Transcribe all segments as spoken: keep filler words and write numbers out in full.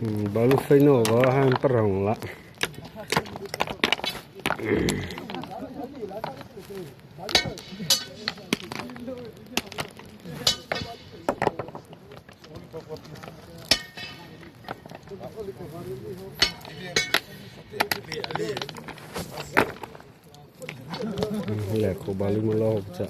Balu feino va han parang la. Leh kho balu ma lo cha.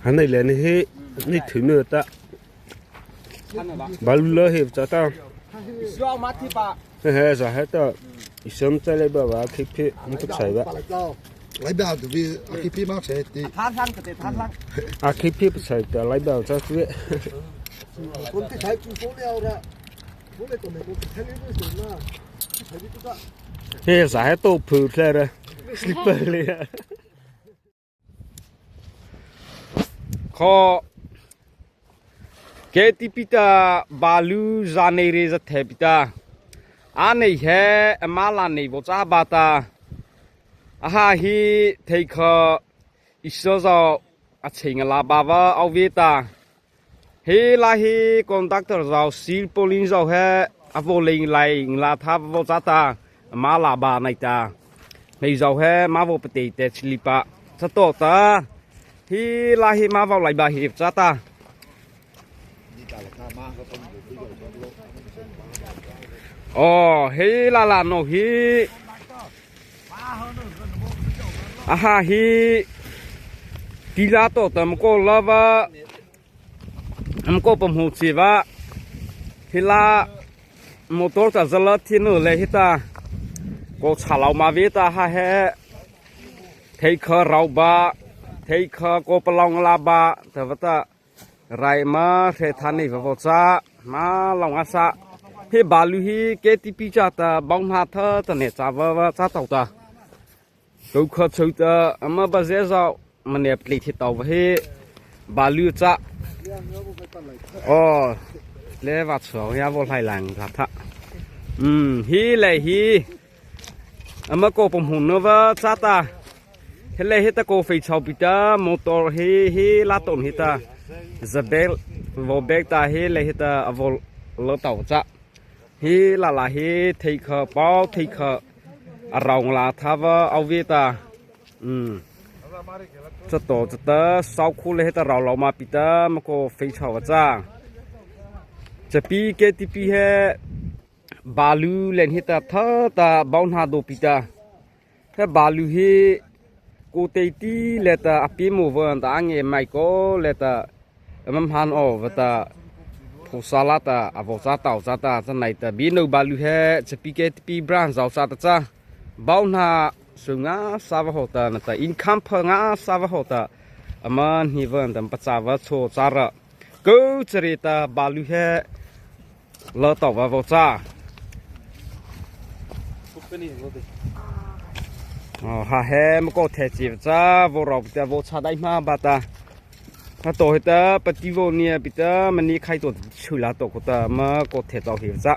Hanei leh ni hi, ni thei nu ta. Balu la he cha ta. He he, za he ta. Isam cha lai ba ba, a khih phi, mu ta chai ba. Lai ba tu bi, a khih phi ma chai ti. A khih phi pa chai ta, lai ba cha tu. He za he to phu thle re. Slipper le. Kho, K T P ta balu za nei re za the pi ta. A nei he, ama la nei vaw cha ba ta. Aha hi thei kha Israel zao a chei nga la ba va au ve ta. He la hi conductor zao, seal pulling zao he, a vaw lei lai, la tha vaw cha ta, ama la ba nai ta. Hei zao he, ama vaw pate te chili pa. Cha to ta. He la hi ama vaw lai ba hi cha ta. O, he la la no hi. Aha hi. Ti la to ta ma ko la va. Ama ko pahmo chi va. He la motor ta za la thi nu le hi ta. Ko cha lau ma ve ta ha he. Thei kha rao ba. Thei kha ko pa lau nga la ba. Ta va ta. Rai ma hre tha nei va vaw cha. Ma lau nga sa. He balu hi K T P cha ta bau na tha ta ne cha va va cha tau ta. Ko kha chau ta ama ba ze zao ma ne pli thi tau va he balu cha. O, le va chau ya vaw lai lang la tha. Um, he le he. Ama ko pahmo no va cha ta. He le he ta ko fei chau pi ta motor he he la ton he ta. Za bel vaw bek ta he le he ta a vaw lo tau cha. He la la he thei kha pau thei kha a rao nga la tha va au ve ta. Um. Cha to cha ta sau khu le he ta rao lau ma pi ta ma ko fei chau va cha. Chapi K T P he balu len he ta tha ta bau na do pi ta. He balu he ko tei ti le ta a pi mo va ta a nge mai ko le ta. Ama hman o va ta. Ko sa la ta a vaw cha tau cha ta cha nai ta bi no balu he Chapi K T P branch zao cha ta cha. Bau na su nga sa va ho ta na ta income pha nga sa va ho ta. Ama ni va ta pa cha va cho cha ra. Ko cha re ta balu he. La tau va vaw cha. O, ha he ma ko the chi va cha, vaw rao pi ta vaw cha dai ma ba ta. Ha to he ta, pa ti vaw ni a pi ta, ma ni khai to chu la to ko ta, ma ko the tau he va cha.